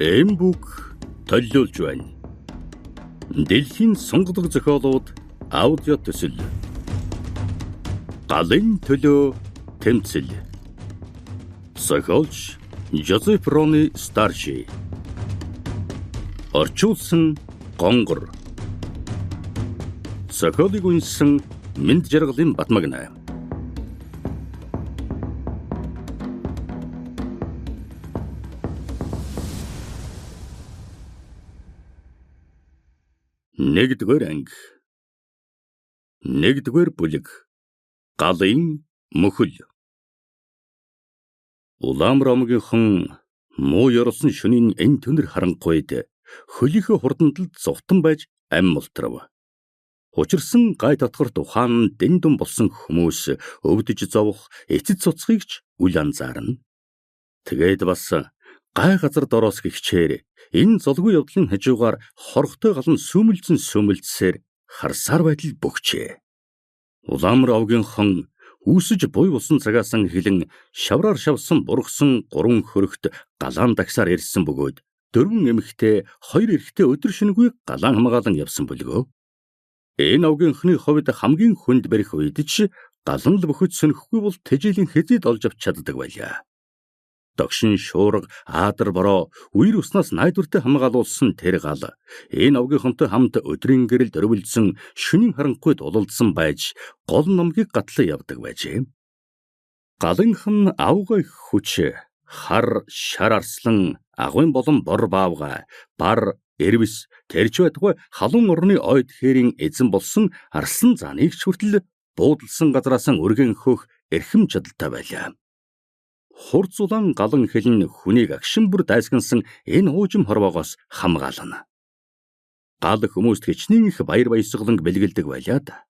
Эмбүк төлөөлж байна. Дэлхийн сонголог зохиолууд аудио төсөл. Галын төлөө тэмцэл. Зохиолч Жозеф Рони Старши. Орчуулсан Гонгор. Зохиолыг уншсан Мэнд жаргалын Батмагна. Нэгдүгээр анги. Нэгдүгээр бүлэг. Галын мөхөл. Улаамар омгийнхан муу ёроолсон шөнийн энэ түнэр харанхуйд хөлийнхөө хурдандалд зугтан байж ам мултрав. Учирсан гай татгарт ухаан дэндүн болсон хүмүүс өвдөж зовох эцэц цуцхыг ч үл анзаарна. Тэгээд бас гай газар дороос гихчээр энэ золгүй явдлын хажуугаар хорхтой галан сүмэлзэн сүмэлцсээр харсаар байтал бөгчээ. Улаамар овгийнхан үүсэж буй болсон цагаасан хилэн шавраар шавсан бургасан гурван хөрөгт галаан дагсаар ирсэн бөгөөд дөрвөн эмэгтэй хоёр эрэгтэй өдөр шөнөгүй галаан хамгаалан явсан бүлгөө. Энэ овгийнхны хувьд хамгийн хүнд барих үед ч галан л бөхөд сөнөхгүй бол тэжээлийн хэзээд олж авч чаддаг байлаа. Догшин шуурга, аадар бороо, үер уснаас найдвартай хамгаалуулсан тэр гал энэ овгийнхонтой хамт өдрийн гэрэлд өрвөлдсөн шөнийн харанхуйд улалдсан байж гол номгийг гатлан явдаг байжээ. Галынх нь авгай хүч, хар, шар арслан, агуйн болон бор баавгай, бар, эрвэс, тэрч байтугай халуун орны ойд хээрийн эзэн болсон арслан зааныг ч хүртэл буудалсан газраас өргөн хөөх эрхэм чадалтай байлаа. Хурц улаан галан хилэн хүнийг агшин бүр дайсгансан энэ уужим хорвоогоос хамгаална. Гал хүмүүст хичнээн их баяр баясгаланг бэлгэлдэг байлаа да.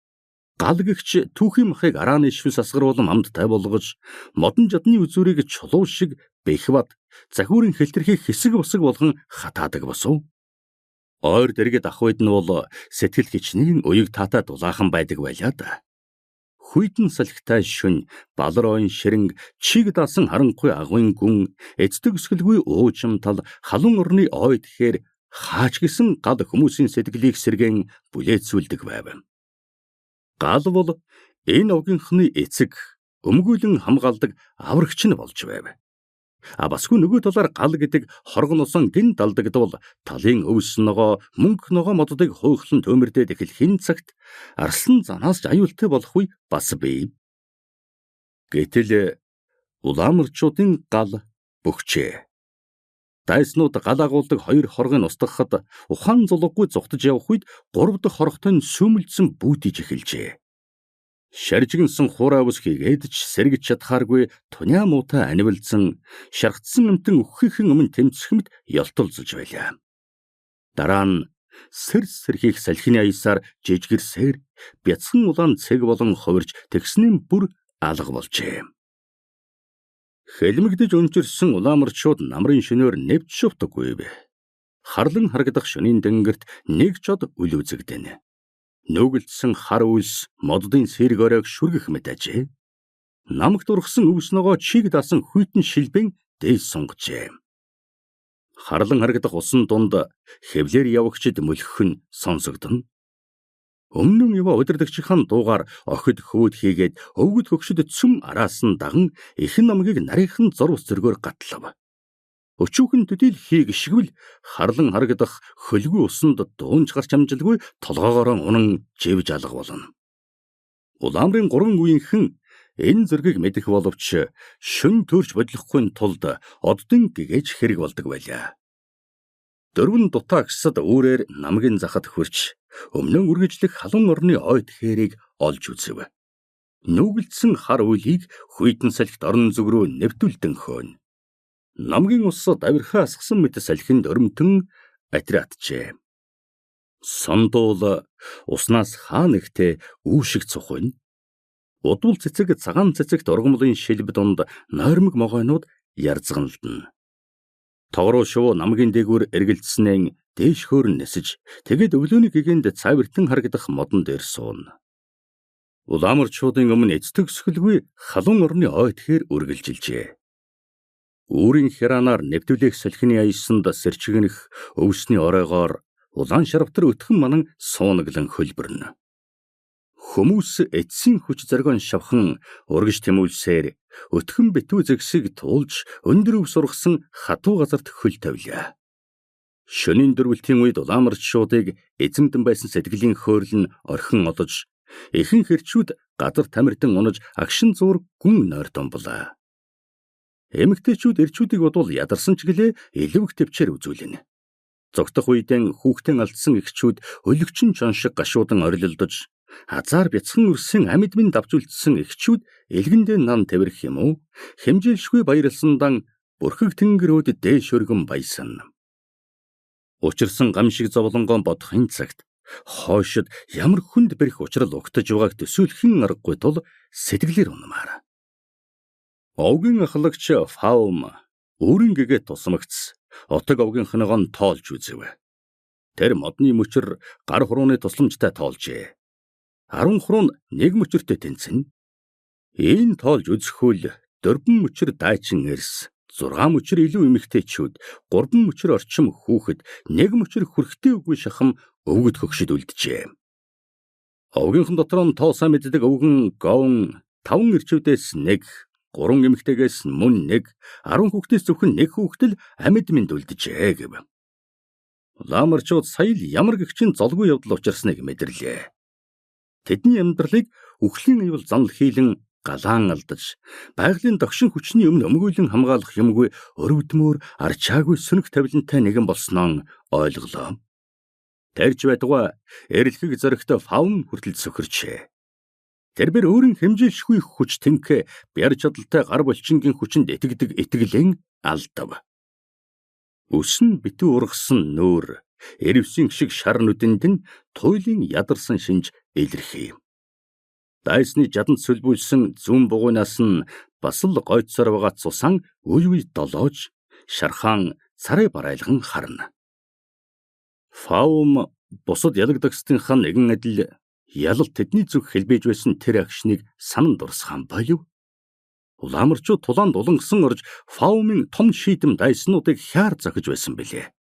Гал гэгч түүхийн махыг арааны шүс асгаруулан амттай болгож модон жадны үзүүрийг чулуу шиг бэхват захиурын хэлтэрхийг хэсэг босог болгон хатаадаг босов. Ойр дэргэд ах үед нь бол сэтгэл хичнээн уяг таатай дулаахан байдаг байлаа да. Хүйтэн салхитай шүн, балар ойн ширэнг, чиг даасан харанхуй агуйн гүн, эцдэг өсгөлгүй уужим тал, халуун орны ойд хээр хаач гисэн гал хүмүүсийн сэтгэлийг сэргээн бүлээцүүлдэг байв. Гал бол энэ овгийнхны эцэг, өмгөөлөн хамгаалдаг аврагч нь болж байв. А басгүй нөгөө талаар гал гэдэг хоргон усан гин далдагдвал талын өвс ногоо мөнгө ногоо моддыг хуйхлан төмөрдөөд эхлэхин цагт арслан занаас ч аюултай болох үе бас бий. Гэтэл улаамарчуудын гал бөхчээ. Дайснууд гал агуулдаг хоёр хоргыг устгахад ухаан зулгагүй зугтаж явах үед гурав дахь хорготой нь сүмэлзэн бүүтийж эхэлжээ. Шаржигнсан хуурай ус хийгээд ч сэргэж чадхааргүй туняа муутай анивалдсан шаргацсан амтан үхэхийн өмнө тэмцэх мэт ёлтолзож байлаа. Дараа нь сэр сэрхийх салхины аясаар жижигэрсээр бяцхан улаан цэг болон хувирч тэгснийн бүр алга болжээ. Хэлмэгдэж өнжирсэн улаамарчууд намрын шөнөөр нэвч шувтаггүй. Харлан харагдах шөнийн тэнгэрт нэг ч од үл үзэгдэнэ. Нүгэлдсэн хар үйлс моддын сэрэг оройг шүргэх мэт ажээ. Намагт ургасан өвс ногоо чиг дасан хүйтэн шилбэн дээс сунгажээ. Харлан харагдах усан дунд хэвлэр явагчид мөлхөх нь сонсогдоно. Өмнө нь яваа удирдагчийн дуугаар охид хөвөд хийгээд өвгөд хөгшөд цөм араас нь даган эхэн намгийг нарийнхан зур ус зөргөөр гатлав. Өчүүхэн төдийл хий гიშгвэл харлан харагдах хөлгүй усанд дуунж гарч амжилгүй толгоогоороо унан живж алга болно. Улаамрын гурван үеийнхэн энэ зэргийг мэдэх боловч шөн төрж бодлохгүй тулд оддын гэгээч хэрэг болдог байлаа. Дөрвөн дутаагсад үүрээр намгийн захад хөрч өмнө нь үргэлжлэх халуун орны ойд хээрийг олж үзэв. Нүгэлдсэн хар үйлийг хүйтэн салхит орон зүг рүү нэвтүүлдэн хөөнө. Намгийн ус давирхаа асгасан мэт салхинд өрөмтөн атриатжээ. Сондуул уснаас хаа нэгтээ үүшиг цухуйна. Удвал цэцэг цагаан цэцэгт ургамлын шилб дунд нойрмог могойнууд ярзганалдана. Тогруу шувуу намгийн дээгүүр эргэлдснээ дээш хөөрн нисэж тэгээд өглөөний гэгэнд цайвартан харагдах модон дээр сууна. Улаамарчуудын өмнө эцдэг өсгөлгүй халуун орны ойд хээр үргэлжилжээ. Үүрийн хяраанаар нэвтүүлэх салхины аясанд сэрчгэнэх өвсний оройгоор улаан шарвтар өтгөн манан суунаглан хөлбөрнө. Хүмүүс эцсийн хүч зоригон шавхан урагш тэмүүлсээр өтгөн битүү зэгсийг туулж өндөр өвс ургасан хатуу газарт хөл тавилаа. Шөнийн дөрвөлтийн үед улаамарчуудыг эзэмдэн байсан сэтгэлийн хөөрөл нь орхин олож ихэнх хэрчүүд газар тамиртан унаж агшин зуур гүн нойр томблаа. Эмэгтэйчүүд эрчүүдийг бодвол ядарсан ч гэлээ илүүх төвчээр үзүүлнэ. Зогтох үедэн хүүхдэн алдсан эгчүүд өлөгчин чон шиг гашуудан орилолдож азар бяцхан өрсөн амьд минь давж үлдсэн эгчүүд элгэндээ нам тэрэх юм уу? Хэмжээлшгүй баярлсандан бүрхэг тэнгэрүүд дээш өргөн баясан. Учирсан гам шиг зовлонгоон бодохын цагт хойшид ямар хүнд бэрх учрал угтаж байгааг төсөөлхийн аргагүй тул сэтгэлээр унмаар. Овгийн ахлагч Фаум өөрийн гэгээ тусмагц отог овгийнхныгоо нь тоолж үзэв. Тэр модны мөчөр гар хурууны тусламжтай тоолжээ. 10 хуруу нь нэг мөчөртэй тэнцэнэ. Энэ тоолж үзэхүүл 4 мөчөр дайчин эрс, 6 мөчөр илүү эмэгтэйчүүд, 3 мөчөр орчим хүүхэд, 1 мөчөр хүрхтэй үгүй шахам өвгөд хөгшид үлджээ. Овгийнхан дотор нь тоо сайн мэддэг өвгөн говн 5 эрчүүдээс 1, 3 эмэгтэйгээс мөн 1, 10 хүүхдээс зөвхөн 1 хүүхэд л амьд мэнд үлджээ гэв. Ламарчууд сая л ямар гэгчин золгүй явдал учирсныг мэдэрлээ. Тэдний амьдралыг үхлийн аюул занл хийлэн галаан алдаж, байгалийн догшин хүчний өмнө өмгөөлөн хамгаалах юмгүй өрөвдмөр арчаагүй сөнөх тавилантай нэгэн болсноо ойлголоо. Тэрч байтугай эрэлхэг зоригтой фаун хүртэл сөхөрчээ. Тэрбэр өөрийн хэмжээлшгүй хүч тэнхээ бяр чадалтай гар булчингийн хүчинд итгэдэг итгэлэн алдав. Өсөн битүү ургасан нөөр эрвсийн шиг шар нүдэнд нь туйлын ядарсан шинж илэрхий. Дайсны жаданд сүлбүүлсэн зүүн бугуйнаас нь бас л гойцоор байгаа цусан үе үе долоож шархаан царай барайлган харна. Фаум бусад ялагдагчдынхаа нэгэн адил ялалт тэдний зүг хэлбэж байсан тэр агшныг санан дурсахан болив. Улаамарчууд тулаанд улангасан орж Фаумын том шийдэм дайснуудыг хяар зохиж байсан билээ.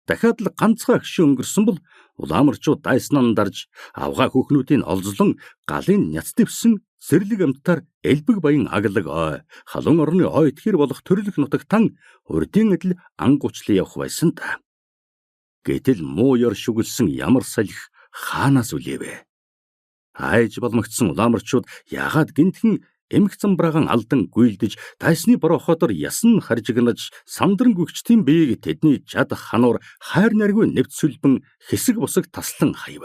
Дахиад л ганцхан агшин өнгөрсөн бол улаамарчууд дайснаа дарж авгаа хүүхнүүдийн олзлон галын няц дэвсэн зэрлэг амттаар элбэг баян аглаг ой халуун орны ой итгэхэр болох төрлөх нутагтан урдын адил ангуучлан явах байсан та. Гэтэл муу ёр шүглсэн ямар салхи хаанаас үлээвэ? Айж боломгдсон улаамарчууд яагаад гинтхэн эмх замбраагаан алдан гүйлдэж дайсны борохотор ясан харжигнаж сандран гүгчдийн биеийг тэдний жад хануур хайр наргүй нэвт сүлбэн хэсэг бусаг таслан хаяв.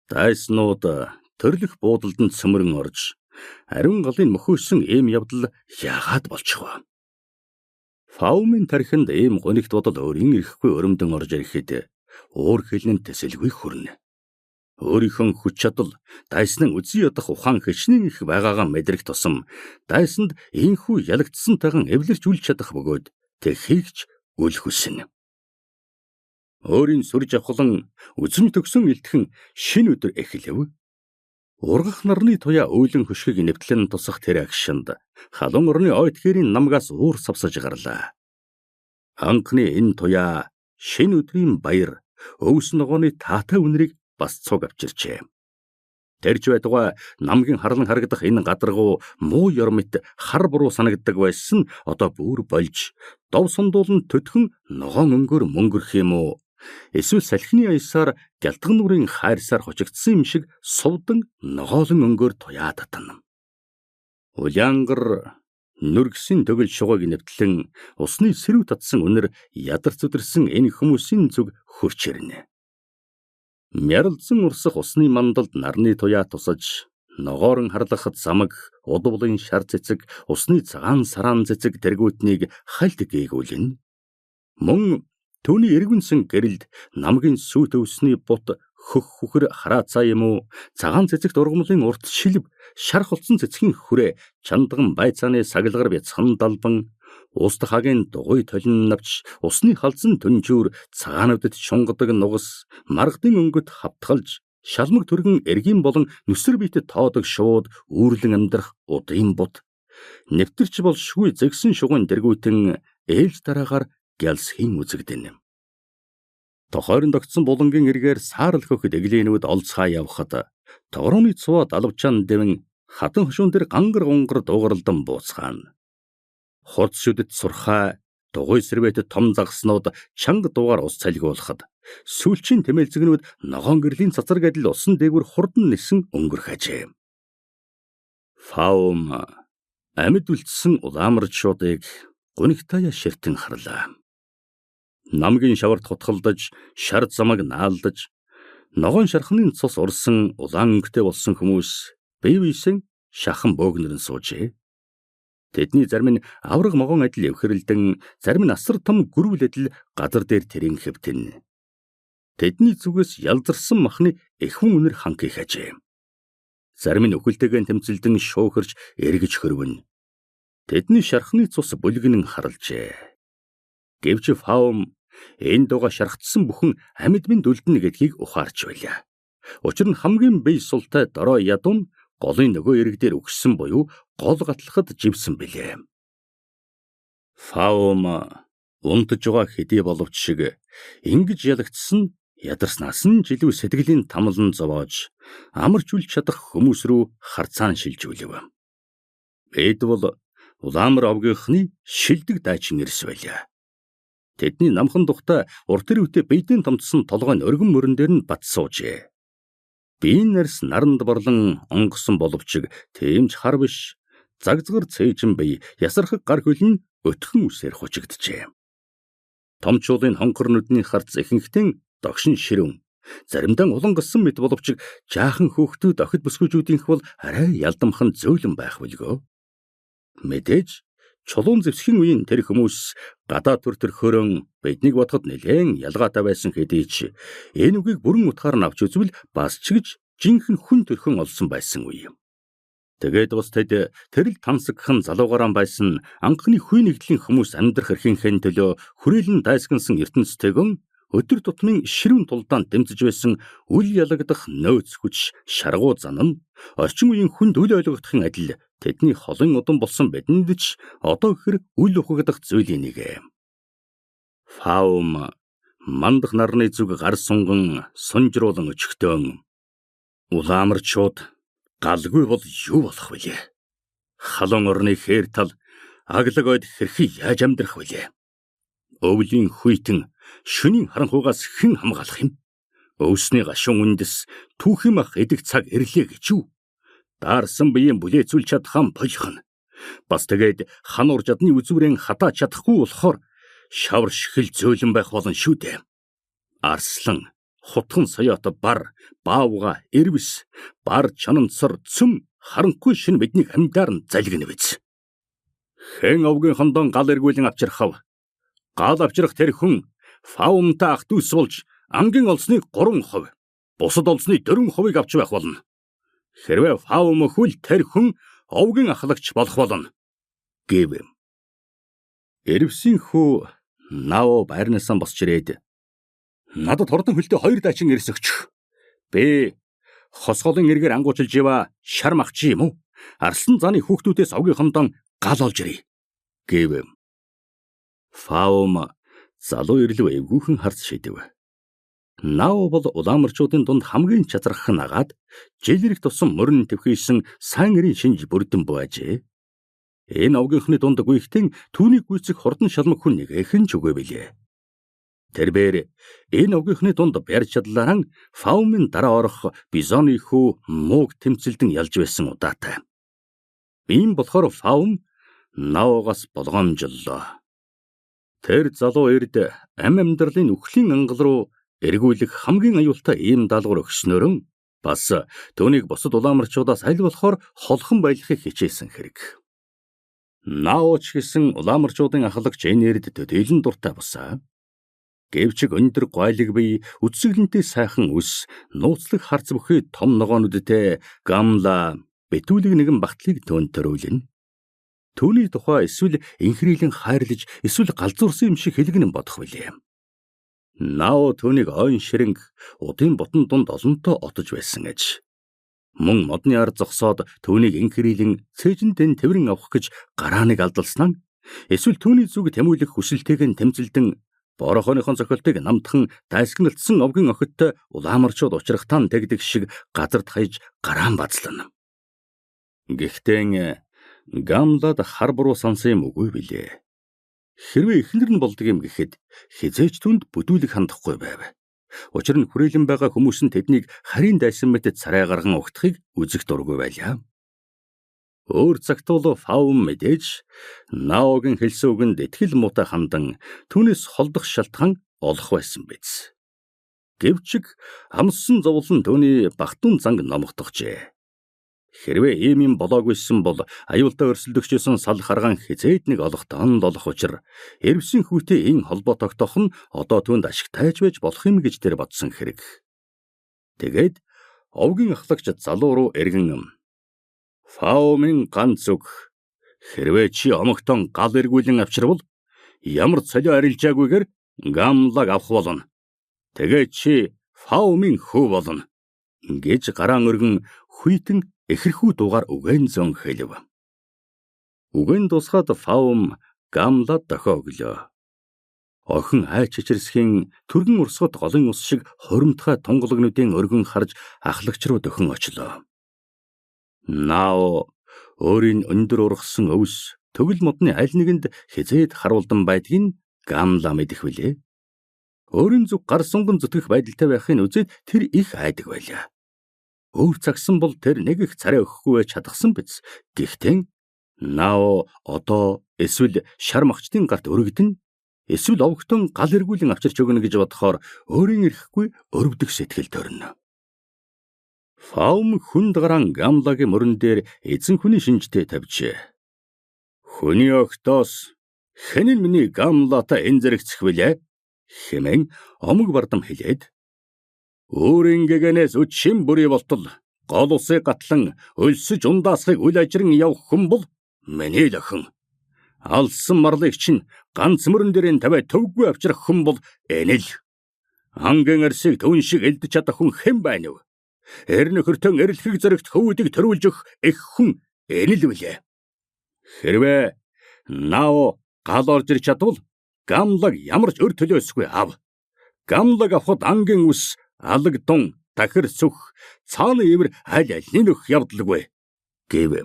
Дайснууд төрлөх буудалд нь цөмөрөн орж ариун галын мөхөөсөн ийм явдал яагаад болчих вэ? Фаумын тархинд ийм гонигт бодол өөрийн ирэхгүй өрөмдөн орж ирэхэд уур хилэн тэсэлгүй хүрнэ. Өөрийнхөө хүч чадал дайснан үзий ядах ухаан хичнээн их байгаагаа мэдрэх тусам дайсанд ийхүү ялагдсантайхан эвлэрч үл чадах бөгөөд тэхийгч үл хүснэ. Өөрийн сүр жавхлан үзэм төгсөн илтгэн шинэ өдөр эхлэв. Ургах нарны туяа өөлөн хөшгийг нэвтлэн тусах тэр агшинд халуун орны ойдхэрийн намгаас уур савсаж гарлаа. Анхны энэ туяа шинэ өдрийн баяр өвс ногооны таатай үнэрийг бас цуг авчирчээ. Тэрч байтугай намгийн харлан харагдах энэ гадаргуу муу ёр мэт хар буруу санагддаг байсан одоо бүр болж дов сундуулан төтгөн ногоон өнгөөр мөнгөрөх юм уу? Эсвэл салхины аясаар гялтган нүрийн хайрсаар хочигдсан юм шиг сувдан ногоолон өнгөөр туяа татна. Улаангар нүргсийн төгөл шугаг нэвтлэн усны сэрүү татсан үнэр ядарч зүдэрсэн энэ хүмүүсийн зүг хөрч ирнэ. Мяралдсан урсах усны мандалд нарны туяа тусаж ногоорон харлахад замаг удвлын шар цэцэг усны цагаан сараан цэцэг тэргүүтнийг хальт гээгүүлнэ. Мөн түүний эргэнсэн гэрэлд намгийн сүйт өвсний бут хөх хүхэр хараацаа юм уу цагаан цэцэгт ургамлын урт шилб шар холцсон цэцгийн хүрээ чандган байцааны сагалгар бяцхан далбан Уст хагийн дугуй толин навч усны халзан түнжүүр цагаануудад шунгадаг нугас маргадын өнгөт хавтгалж шалмаг түргэн эргийн болон нүсэр биетэд тоодог шууд үүрлэн амьдрах удын бут Нэвтэрч болшгүй зэгсэн шугын дэргүүтэн ээлж дараагаар гялсхийн үзэгдэнэ. Тохойрон тогтсон булангийн эргээр саарал хөх дэглээнүүд олцгаа явхад тогрооны цуваа далавчаан дэвэн хатан хошуун дээр гангар гонгор дуугаралдан бууцгаана. Хурц шүдэт сурхай дугуй сэрвэт том загаснууд чанга дуугаар ус цалгиулахад сүүлчийн тэмээлзгнүүд ногоон гэрлийн цацраг адил усан дээгүүр хурдан нисэн өнгөрөх ажээ. Фаум амьд үлдсэн улаамарчуудыг гунигтая ширтэн харлаа. Намгийн шаварт хутгалдаж, шар замаг наалдаж, ногоон шархны цус урсан улаан өнгөтэй болсон хүмүүс бие биесэн шахан бөөгнөрөн суужээ. Тэдний зарим нь авраг могон адил эвхэрэлдэн, зарим нь асар том гүрвэл адил газар дээр тэрэн хэвтэнэ. Тэдний зүгээс ялзарсан махны эхвэн үнэр ханхих ажээ. Зарим нь өхөлтэйгэн тэмцэлдэн шуухарч эргэж хөрвөнө. Тэдний шархны цус бүлгэнэн харалжээ. Гэвч Фаум энэ дугаа шархтсан бүхэн амьд минь үлдэнэ гэдгийг ухаарч байлаа. Учир нь хамгийн бие султай дорой ядуу нь голын нөгөө эрэг дээр үхсэн буюу гол гатлахад живсэн билээ. Фаум унтаж байгаа хэдий боловч шиг ингэж ялагдсан ядарснаас нь жилүү сэтгэлийн тамлан зовоож амарч үл чадах хүмүүс рүү харцаан шилжүүлв. Эд бол Улаамар овгийнхны шилдэг дайчин ирс байлаа. Тэдний намхан тухтай урт тэрвтэй биедэн томцсон толгойн өргөн мөрөн дээр нь бат суужээ. Биеийн нарс наранд борлон онгосон боловч тийм ч хар биш. Загзгар цээжин бие ясархаг гар хөл нь өтгөн үсээр хучигджээ. Томчуулын хонхор нүдний харц ихэнхдээ догшин ширүүн. Заримдаа улан гассан мэт боловч жаахан хөөхтүүд охид бүсгүйчүүдийнх бол арай ялдамхан зөөлөн байх бүлгөө. Мэдээж чулуун зэвсгийн үеийн тэр хүмүүс гадаа төр төрхөөрөн биднийг бодоход нэлээн ялгаатай байсан хэдий ч энэ үгийг бүрэн утгаар нь авч үзвэл бас ч гэж жинхэнэ хүн төрхөн олсон байсан үе. Тэгээд бас тэд тэрл тансагхан залуугаараа байсан анхны хүй нэгдлийн хүмүүс амьдрах эрхийнхээ төлөө хүрээлэн дайсагнасан ертөнцтэйгөн өдөр тутмын ширүүн тулдаанд дэмжиж байсан үл ялагдах нөөц хүч шаргуу зан нь орчин үеийн хүнд үл ойлгогдохын адил тэдний холын удам болсон бидэнд ч одоо гэхэр үл ухагдах зүйлийн нэг. Фаум мандах нарны зүг гар сунган сунжруулан өчгтөн улаамарчууд галгүй бол юу болох вүлээ? Халуун орны хээр тал аглаг ойд хэрхэн яаж амьдрах вүлээ? Өвлийн хүйтэн шөнийн харанхуйгаас хэн хамгаалах юм? Өвсний гашуун үндэс түүхийн мах идэх цаг ирлээ гэж юу? Даарсан биеийн бүлээцүүлж чадах болох нь. Бас тэгээд хануур жадны үзүүрэн хатаа чадахгүй болохоор шавар шихэл зөөлөн байх болно шүү дээ. Арслан, хутхан соёот бар, баавга, эрвэс, бар чананцор цөм харанхуй шин биднийг амьдаар нь залгина биз. Хэн овгийн хондон гал эргүүлэн авчрахав? Гал авчрах тэр хүн Фаумтай ах дүүс болж ангийн олсны 3%, бусад олсны 4%-ыг авч байх болно. Хэрвээ Фаум өхвөл тэр хүн овгийн ахлагч болох болно гэв. Эрвсийн хүү Нао байрнаасаа босч ирээд надад хурдан хөлтөө 2 дайчин ирс өгч. Би хосголын эргээр ангуучилж ява шар махчи юм уу? Арслан заны хүүхдүүдээс овгийн хондон гал олж ирье гэв. Фаум залуу ирлв эвгүүхэн харц шидэв. Нао бол улаамарчуудын дунд хамгийн чазрах нь агаад жил ирэх тусам мөрөн твхийсэн сайн эрийн шинж бүрдэн буйжээ. Энэ овгийнхны дунд гүйхтэн түүнийг гүйцэх хурдан шалмаг хүн нэгэхэн ч үгүй билээ. Тэрбээр энэ овгийнхны дунд барьж чадлаараа Фаумын дараа орох Бизоны хүү мууг тэмцэлдэн ялж байсан удаатай. Ийм болохоор Фаум Наогоос болгоомжллоо. Тэр залуу эрд ам амьдралын үхлийн ангал руу эргүүлэх хамгийн аюултай ийм даалгавар өгснөөрөн бас түүнийг бусад улаамарчуудаас аль болохоор холхон байлгахыг хичээсэн хэрэг. Наоч гэсэн улаамарчуудын ахлагч энэ эрд төдийлөн дуртай бусаа. Гэвч өндөр гойлог бие, үдсэглэнтэй сайхан үс, нууцлаг харц бүхий том ногоонуудтэй гамла битүүлэг нэгэн багтлыг төөнд төрүүлнэ. Түүний тухай эсвэл инхрийлэн хайрлаж эсвэл галзуурсан юм шиг хэлгэнэн бодох билээ. Нао түүнийг ойн ширэнг удын ботон дунд олонтоо отож байсан аж. Мөн модны ар зогсоод түүнийг инхрийлэн цээжиндэн тэврэн авах гэж гарааныг алдалснаа эсвэл түүний зүг тэмүүлэх хүсэлтэйг нь тэмцэлдэн борохоныхон цохилтыг намтхан дайсагналдсан овгийн охидтой улаамарчууд учрахтаа тэгдэг шиг газарт хаяж гараан базлана. Гэхдээ Гамлад хар буруу сансан юм үгүй билээ. Хэрвээ эхнэр нь болдог юм гэхэд хизээч түнд бүдүүлэг хандахгүй байв. Учир нь хүрээлэн байгаа хүмүүс нь тэднийг харийн дайсан мэт царай гарган угтахыг үзэх дургүй байлаа. Өөр цагт бол Фаум мэдээж Наогийн хэлсэн үгэнд итгэл муутай хандан түүнээс холдох шалтгаан олох байсан биз. Гэвч амссан зовлон түүний багтун занг номгодохжээ. Хэрвээ ийм юм болоогүйсэн бол аюултай өрсөлдөгчөөсөн сал харгаан хизээд нэг олох тон болох учир эрвсэн хүүтэй ин холбоо тогтоох нь одоо түүнд ашигтайж байж болох юм гэж тэр бодсон хэрэг. Тэгээд овгийн ахлагч залуу руу эргэн Фаумын ганц үг хэрвээ чи омогтон гал эргүүлэн авчирвал ямар цолио арилжаагүйгээр Гамлаг авах болно. Тэгээд чи Фаумын хүү болно гэж гараан өргөн хүйтэн эхэрхүү дуугаар үгэн зөн хэлв. Үгэн тусгаад Фаум Гамлад дохио өглөө. Охин айч чичирсхийн түргэн урсгад голын ус шиг хоримтгай тунгалагнуудын өргөн харж ахлагч руу дөхөн очлоо. Нао өөрийн өндөр ургасан өвс төгөл модны аль нэгэнд хизээд харуулдан байдгийг Гамла мэдэх билээ. Өөрийн зүг гар сунган зүтгэх байдалтай байхыг үзээд тэр их айдаг байлаа. Өөр цагсан бол тэр нэг их царай өгөхгүй байж чадахсан биз. Гэхдээ Нао одоо эсвэл шар махчдын гарт өргөдөн эсвэл овогтон гал эргүүлэн авчирч өгнө гэж бодохоор өөрийн эрэхгүй өрөвдөх сэтгэл төрнө. Фаум хүнд гаран Гамлагийн мөрөн дээр эзэн хүний шинжтэй тавьжээ. Хүний огтоос хэн нь миний Гамлатай энэ зэрэгцэх вүлээ хэмээн омог бардам хэлээд өөрийн гэгэнээс өчшин бүрий болтол гол усыг гатлан өлсөж ундаасхыг үл ажран явах хүн бол миний л охин. Алсан марлыг чинь ганц мөрөн дээрэн тавиа төвгүй авчрах хүн бол энэ л. Ангийн арсыг төвн шиг элдэж чадах хүн хэн байна вэ? Эр нөхөртөн эрлэхийг зоригт хөвүүдийг төрүүлж өгөх эх хүн энэ л билээ. Хэрвээ Нао гал орж ирч чадвал Гамлаг ямар ч өр төлөөсгүй ав. Гамлаг авахд ангийн ус, алаг дун, дахир сүх, цааны ивэр аль альны нөх явдалгүй гэв.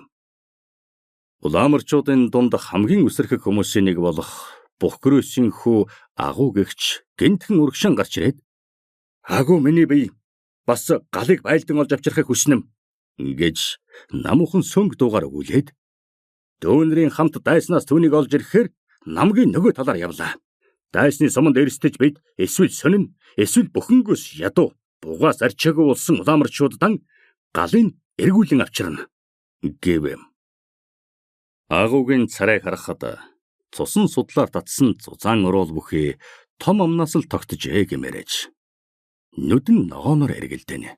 Улаамарчуудын дунд хамгийн үсэрхэг хүмүүсийн нэг болох Бухгрөөсийн хүү Агуу гэгч гэнтхэн урагшин гарч ирээд "Агуу миний бие бас галыг байлдан олж авчрахыг хүснэм" гэж намуухан сөнгө дуугаар өгүүлээд дөөнрийн хамт дайснаас түүнийг олж ирэхээр намгийн нөгөө талаар явлаа. Дайсны суманд эрсдэж бид эсвэл сонин эсвэл бөхөнгөөс ядуу бугаас арчаагүй болсон улаамарчууддан галыг эргүүлэн авчирна гэв. Агуугийн царайг харахад цусан судлаар татсан зузаан уруул бүхий том амнаас л тогтжээ гэмээрэж. Нүд нь ногооноор эргэлдэнэ.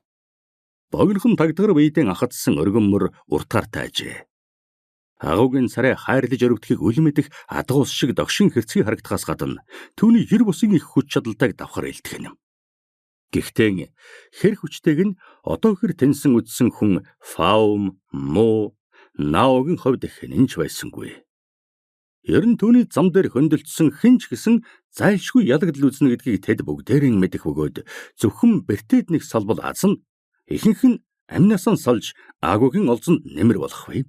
Богинохон тагдгар биедэн ахадсан өргөн мөр уртгаар тайжээ. Агуугийн царай хайрлаж өрөвдөхийг үл мэдэх адгуус шиг догшин хэрцгий харагдахаас гадна түүний ер бусын их хүч чадалтайг давхар илтгэн. Гэхдээ хэр хүчтэйг нь одоо хэр тэнсэн үдсэн хүн Фаум, Муу, Наогийн хувьд хэнэн ч байсангүй. Ер нь түүний зам дээр хөндлөцсөн хэн ч гэсэн зайлшгүй ялагдал үзнэ гэдгийг тэд бүгдээрэн мэдэх бөгөөд зөвхөн бэртээд нэг салбал аз нь ихэнх нь амнасаа салж Агуугийн олзонд нэмэр болох вэ?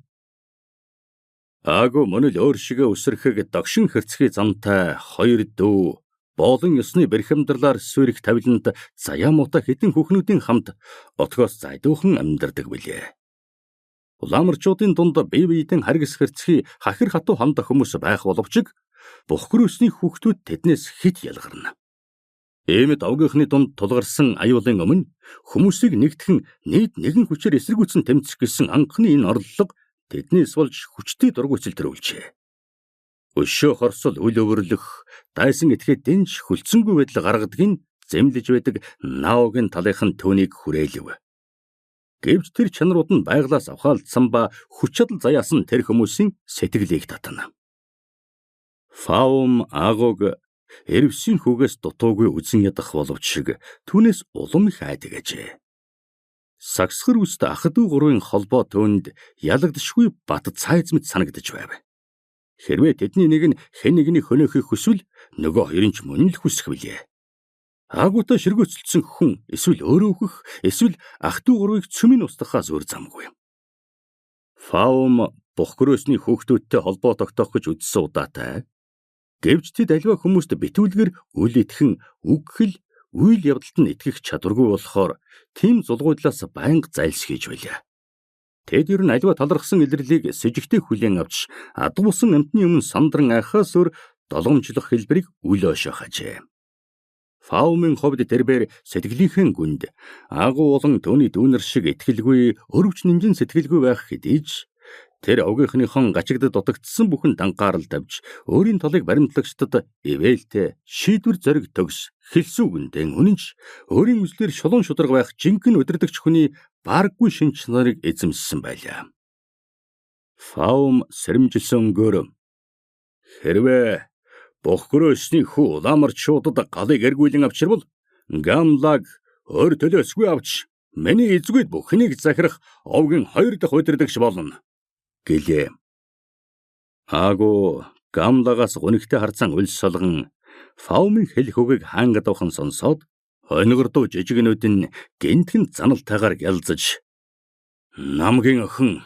Агуу мөн л өөр шигэ өсөрхөг догшин хэрцгий замтай хоёр дүү боолон ёсны бэрхэмдэрлаар сүрэх тавиланд заяа муутай хитэн хүүхнүүдийн хамт отгоос зайдуухан амьдардаг билээ. Улаамарчуудын дунд бие биедэн харгас хэрцгий хахир хатуу хандах хүмүүс байх боловч бухгрөөсний хүүхдүүд тэднээс хит ялгарна. Иймд овгийнхны дунд тулгарсан аюулын өмнө хүмүүсийг нэгтгэн нийт нэгэн хүчээр эсэргүүцэн тэмцэх гэсэн анхны энэ орлого тэднээс болж хүчтэй дургуйцэл төрүүлжээ. Өшөө хорсол үл өвөрлөх, дайсан этгээд дэнж хүлцэнгүй байдал гаргадгийг зэмлэж байдаг Наогийн талынхан түүнийг хүрээлэв. Гэвч тэр чанарууд нь байглаас авхаалдсан ба хүч чадал заяасан тэр хүмүүсийн сэтгэлийг татна. Фаум Агог эрвсийн хүүгээс дутуугүй үзэн ядах боловч шиг түүнээс улам их айдаг ажээ. Сагсгар үст ах トゥ гурвын холбоо түүнд ялагдшгүй бат цайз мэт санагдаж байв. Хэрвээ тэдний нэг нь хэн нэгний хөнөөхийг хүсвэл нөгөө хоёр нь ч мөн л хүсэх билээ. Агуутай ширгөөцөлдсөн хүн эсвэл өөрөө өөхөх, эсвэл ах トゥ гурвыг цөмийн устгахаас өөр замгүй. Фаум бухгөрөөсний хүүхдүүдтэй холбоо тогтоох гэж үзсэн удаатай. Гэвч тэд аливаа хүмүүст битүүлгэр үл итгэн үг хэл үйл явдалд нь итгэх чадваргүй болохоор тийм зулгуудлаас байнга зайлсхийж байлаа. Тэд ер нь аливаа талархсан илэрлийг сэжигтэй хүлээн авч адгуулсан амьтны өмнө сандран айхаас өөр долгомжлох хэлбэрийг үл ойшоох ажээ. Фаумын хувьд тэрбээр сэтгэлийнхээ гүнд агуу болон түүний дүүнер шиг итгэлгүй, өрөвч нинжин сэтгэлгүй байх хэдий ч тэр овгийнхныхон гачигдад дутагдсан бүхэн дангаар л давж өөрийн талыг баримтлагчдад ивэлтэй шийдвэр зориг төгс хэлсэн үгэндээ үнэн ч өөрийн үзлээр шулуун шударга байх жинхэнэ удирдагч хүний бараггүй шинж чанарыг эзэмшсэн байлаа. Фаум сэрэмжилсэн өнгөөр хэрвээ бохгөрөөсний хүү улаамарчуудад галыг эргүүлэн авчирвал Гамлаг өөр төлөөсгүй авч миний эзгүйд бүхнийг захирах овгийн хоёр дахь удирдагч болно гэлээ. Аагүй Гамлагаас гунигтай харцан өлс солгон Фаумын хэлэх үгийг хаангадуухан сонсоод онигордуу жижигнүүд нь гинтгэн заналтайгаар гялзаж намгийн охин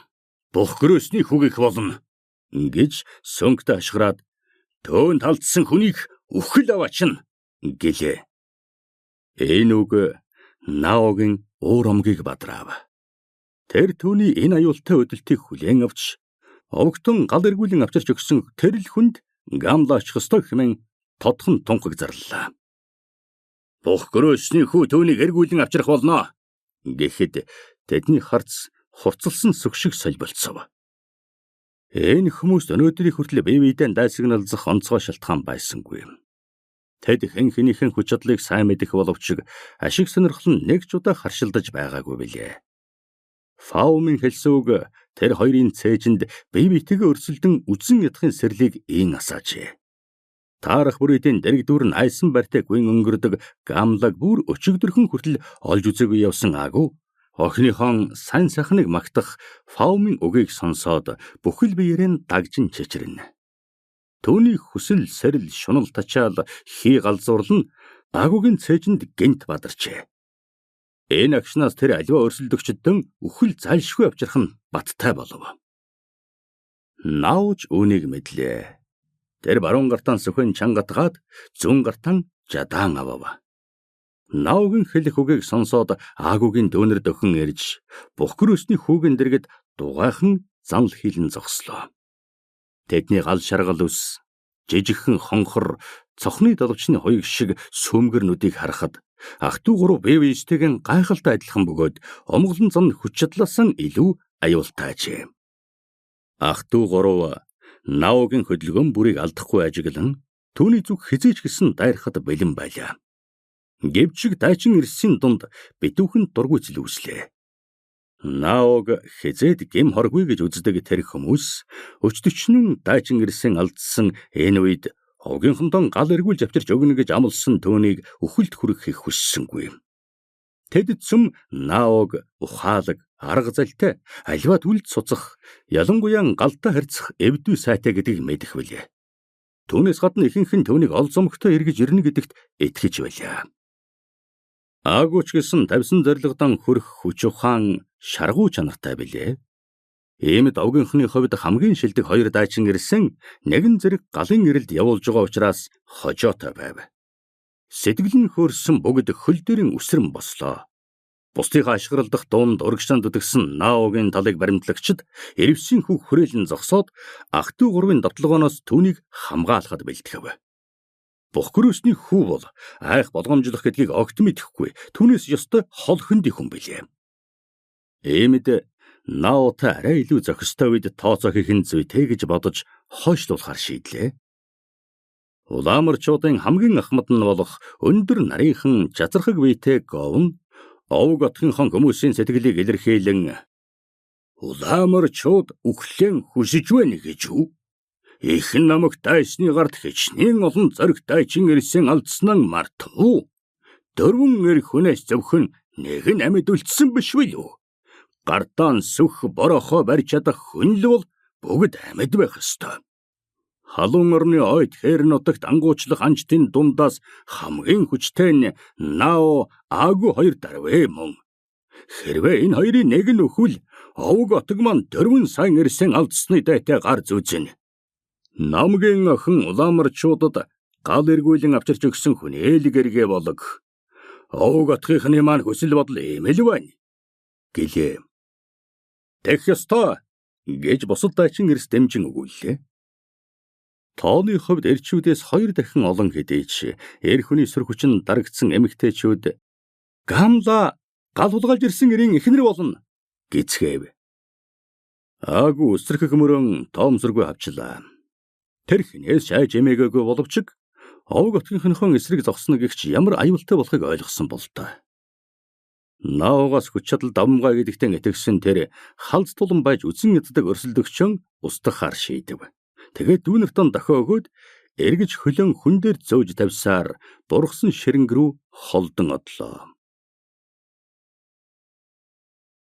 бухгөрөөсний хүүг их болно гэж сөнгөтэй ашгыраад төөнд алдсан хүнийг үхэл аваачна гэлээ. Энэ үг Наогийн уур омгийг бадраав. Тэр түүний энэ аюултай өдөлтийг хүлээн авч овгтон гал эргүүлэн авчирч өгсөн тэр л хүнд Гамла очих ёстой хэмээн тодхон тунхаг зарлалаа. Бухгөрөөсний хүү түүнийг эргүүлэн авчрах болно гэхэд тэдний харц хурцлсан сүг шиг солболцов. Энэ хүмүүст өнөөдрийн хүртэл бие биедээ дайсагналзах онцгой шалтгаан байсангүй. Тэд хэн хэнийхэн хүч чадлыг сайн мэдэх боловч ашиг сонирхол нь нэг ч удаа харшилдаж байгаагүй билээ. Фаумын хэлсэн үг тэр хоёрын цээжинд бие биетэйгээ өрсөлдөн үзэн ядахын сэрлийг ийн асаажээ. Таарах бүрийдийн дэрэгдүр нь айсан барьтай гүн өнгөрдөг Гамлаг бүр өчигдөрхөн хүртэл олж үзээгүй явсан аагүй охиныхон сайн сайхныг магтах Фаумын үгийг сонсоод бүхэл биеэр нь дагжин чичрэнэ. Түүний хүсэл сэрэл шунал тачаал хий галзуурл нь агуугийн цээжинд гинт бадарчээ. Энэ агшнаас тэр аливаа өрсөлдөгчдөн үхэл зайлшгүй авчрах нь баттай болов. Наавч үүнийг мэдлээ. Тэр баруун гартан сөхөн чангатгаад зүүн гартан жадаан авав. Наавгийн хэлэх үгийг сонсоод аагуугийн дөөнөр дөхөн ирж бухгэр өсний хүүгэн дэргэд дугайхан занл хилэн зогслоо. Тэдний гал шаргал ус жижигхэн хонхор цохны доловчны хоёг шиг сүмгэр нүдийг харахад ах トゥ гурав бие биестэйгэн гайхалтай адилхан бөгөөд омглон зан хүч чадлаасаа илүү аюултай ажээ. Ах トゥ гурав Наогийн хөдөлгөөн бүрийг алдахгүй ажиглан түүний зүг хизээч гисэн дайрахад бэлэн байлаа. Гэвч дайчин ирсийн дунд битүүхэн дургүйцэл үүслээ. Наог хизээд гим хоргүй гэж үздэг тэр хүмүүс өчтөчнөн дайчин ирсэн алдсан энэ үед овгийнхондоо гал эргүүлж авчирч өгнө гэж амласан түүнийг үхэлд хүрэхийг хүссэнгүй. Тэд цөм Наог ухаалаг арга залтай аливаа түлд суцах ялангуяа галтай харьцах эвдүү сайтай гэдгийг мэдэх билээ. Түүнээс гадна ихэнх нь түүнийг ол зомгтой эргэж ирнэ гэдэгт итгэж байлаа. Аагууч гэсэн тавьсан зорилгодон хүрэх хүч ухаан шаргуу чанартай билээ. Иймд овгийнхны хувьд хамгийн шилдэг хоёр дайчин ирсэн нэгэн зэрэг галын эрэлд явуулж байгаа учраас хожоотой байв. Сэтгэл нь хөөрсөн бүгд хөл дээрэн үсрэн бослоо. Бусдынхаа ашиглалдах дунд урагшаан зүтгсэн Наогийн талыг баримтлагчид эрвсийн хүүг хүрээлэн зогсоод ах トゥ гурвын давталгооноос түүнийг хамгаалахад бэлтгэв. Бухгөрөөсний хүү бол айх болгоомжлох гэдгийг огт мэдэхгүй түүнээс ёстой хол хөндөй хүн билээ. Иймд Наотай арай илүү зохистой үед тооцоо хийх нь зүйтэй гэж бодож хойшлуулахар шийдлээ. Улаамарчуудын хамгийн ахмад нь болох өндөр нарийнхан жазархаг биетэй говн овг отгынхон хүмүүсийн сэтгэлийг илэрхийлэн улаамарчууд үхлэн хүсэж байна гэж үү? Их намагт дайсны гарт хичнээн олон зориг дайчин ирсэн алдсан нь мартав. Дөрвөн эр хүнээс зөвхөн Нэг нь амьд үлдсэн биш үү лүү? Гардаан сүх борохоо барьж чадах хүн л бол бүгд амьд байх ёстой. Халуун орны ойд хээр нутагт ангуучлах анчдын дундаас хамгийн хүчтэй нь Нао Агу хоёр дарвэ мөн. Хэрвээ энэ хоёрын нэг нь өхвөл овг отог маань 4 сайн ирсэн алдсны дайтай гар зүүзэн. Намгийн охин улаамарчуудад гал эргүүлэн авчирч өгсөн хүн ээлэг эргээ болог. Овг отгийнхны маань хүсэл бодол ийм л байна гэлээ. Тех ёстой гэж бусад дайчин эрс дэмжин өгүүллээ. Тооны хувьд эрчүүдээс 2 дахин олон хэдий ч эр хүний сүр хүчин дарагдсан эмэгтэйчүүд гамла гал хулгайлж ирсэн эрийн эхнэр болно гэцгээв. Аагүй өсрөхөх мөрөн тоомсоргүй авчлаа. Тэр хинээс шайж эмээгээгүй боловч овг отгийнхнийхон эсрэг зогсно гихч ямар аюултай болохыг ойлгосон болтой. Наогоос хүч чадал давмгай гэдэгтэн итгэсэн тэр халз тулан байж үзэн яддаг өрсөлдөгчөн устгахаар шийдэв. Тэгээд дүүнертон дохио өгөөд эргэж хөлөн хүн дээр зөөж тавьсаар бургасан ширэнг рүү холдон одлоо.